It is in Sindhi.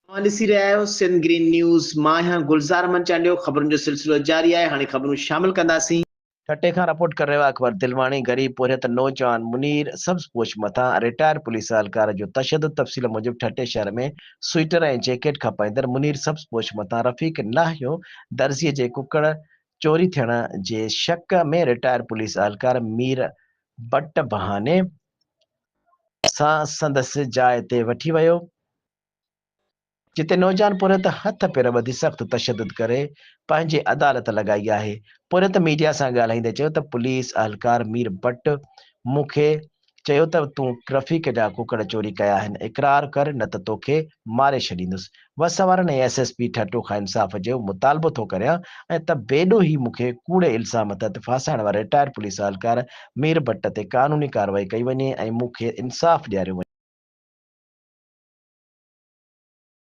اوهان ڏسي رهيا آهيو سنڌ گرين نيوز، مان آهيان گلزار احمد چانڊيو، خبرن جو سلسلو جاري آهي، هاڻي خبرون شامل ڪنداسين. ٺٽي کان رپورٽ ڪري رهيو آهي اڪبر دلواڻي، غريب پورهيت نوجوان منير سبز پوش مٿان رٽائر پوليس اهلڪار جو تشدد تفصيل موجب ٺٽي شهر ۾ سوئيٽر ۽ جيڪيٽ کپائيندڙ منير سبز پوش مٿان رفيق ناهيو درزي جي ڪڪڙ چوري ٿيڻ جي شڪ ۾ رٽائر پوليس اهلڪار مير بٽ بهاني سان سندس جاء تي وٺي ويو. جتي نوجوان پورهيت هٿ پير ٻڌي سخت تشدد ڪري پنهنجي عدالت لڳائي آهي. پورهيت ميڊيا سان ڳالهائيندي چيو ته پوليس اهلڪار مير بٽ مون کي چيو ته تون رفيق جا ڪڪڙ چوري ڪيا آهن اقرار ڪر نه ته توکي ماري ڇڏيندس. وس وارن ۽ ايس ايس پي ٺٽو کان انصاف جو مطالبو ٿو ڪريان ۽ ته بيڏوهي مون کي ڪوڙي الزام تحت ڦاسائڻ واري رٽائرڊ پوليس اهلڪار مير بٽ تي قانوني ڪارروائي ڪئي وڃي ۽ مون کي انصاف ڏياريو وڃي.